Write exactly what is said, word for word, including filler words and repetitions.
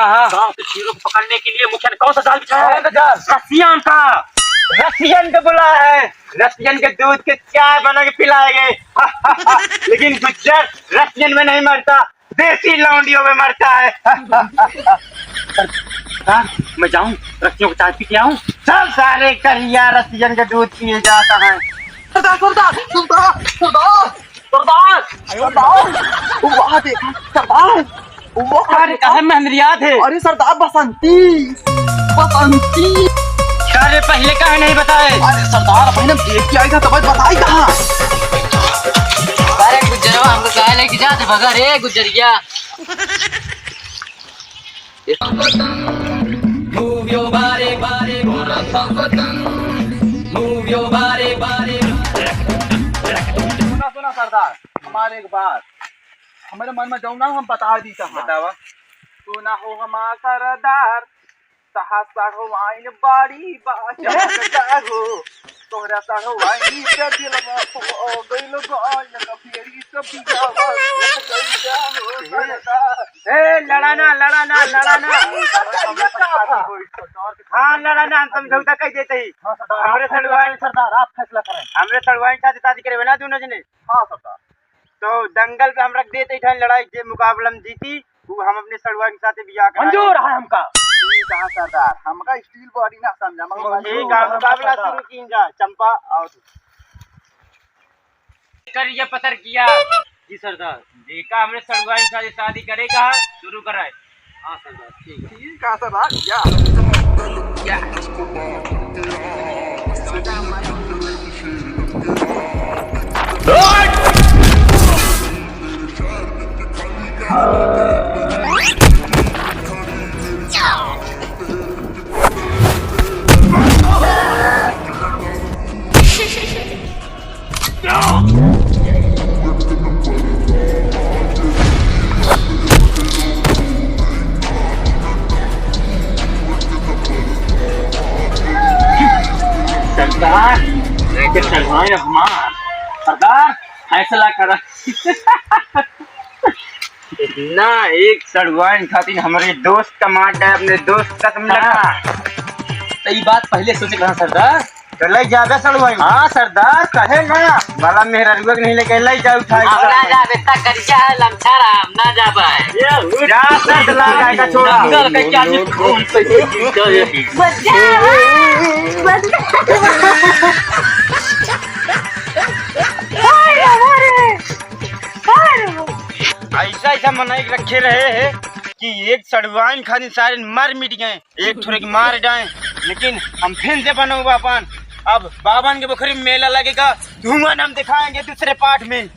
हाँ। गांव के चीरों को पकड़ने के लिए मुखिया ने कौन सा जाल बिछाया है? कौन सा जाल? रसियन का। रसियन को बुलाया है, रसियन के दूध के चाय बना के पिलाएंगे। लेकिन गुज्जर रसियन में नहीं मरता, देसी लौंडियों में मरता है। हाँ, मैं जाऊं, रसियों को चाय पी के आऊं? चल सारे करिया, रसियन के दूध पिए जाता है। सरदार, सरदार, सरदार, सरदार। सरदार, सरदार, वाह देखा, सरदार, वाह अरे, देखा। काहे मेहंदरियात है? अरे सरदार, बसंती, बसंती। अरे, पहले काहे नहीं बताए? अरे सरदार, पहले देख के आई था, तब बताई कहाँ? अरे गुजरवा, हमको काहे लेके जाते भगा रे गुजरिया? Move your body, body, body. Move your body, body. सुना, सुना सरदार, हमारे एक बात, हमारे मन में जाऊ ना, हम बता दी था। बतावा। सुना हो हमार सरदार, तहा साढ़ो वाइन बाड़ी बा, चमकदार हो। तोहरा साढ़ो वाइन पे दिलवा हो गइल गायल, कफेरी कबियावा, कबिया हो सरदार। ए, लड़ा ना, लड़ा ना, लड़ा ना। हाँ, लड़ा ना, हम समझौता कर देते ही। हाँ, सरदार, हमरे आप फैसला सड़ुआइन करें, सरदार, आप फैसला करें। हमरे सड़ुआइन साथे शादी करे ना दोनों जने। हाँ, सरदार। तो दंगल पे हम रख देते ही ठन लड़ाई, जे मुकाबला में जीती, वो हम अपने सड़ुआइन के साथे बियाह कराए। मंजूर है हमका। ठीक है सरदार, हमका steel body ना समझा, मगर ठीक है, मुकाबला शुरू कीन जा, चंपा और करिया पतर किया। जी सरदार। देखा हमरे सड़ुआइन के साथे शादी करेगा, शुरू कराए। हाँ सरदार, ठीक है। ठीक है सरदार, या। सरदार, लेके सड़ुआइन हमार। सरदार, फैसला करा। इतना एक सड़ुआइन खातिर हमरे दोस्त का मार डाले, अपने दोस्त का तुम लगा। हाँ। तो ई बात पहले सोचे के रहा सरदार। तो ले जाबे सड़ुआइन। हाँ सरदार, कहे ना, भला मेहररुआ के नहीं लेके ले जाओ उठा के। हम ना जाबे, इतना करिया है लमछा रहा, हम ना जाबे। जा सर, ला गाय का छोड़ा। दंगल का क्या जी खून पे ये जीता है। बचाओ, बचाओ। ऐसा ऐसा मनई रखे रहे हैं कि एक सड़ुआइन खातिर सारे मर मिट गए, एक ठोरे के मार डाए, लेकिन हम फिर से बनोबा अपन। अब बाबन के पोखरी में मेला लगेगा, धुआं हम दिखाएंगे दूसरे पार्ट में।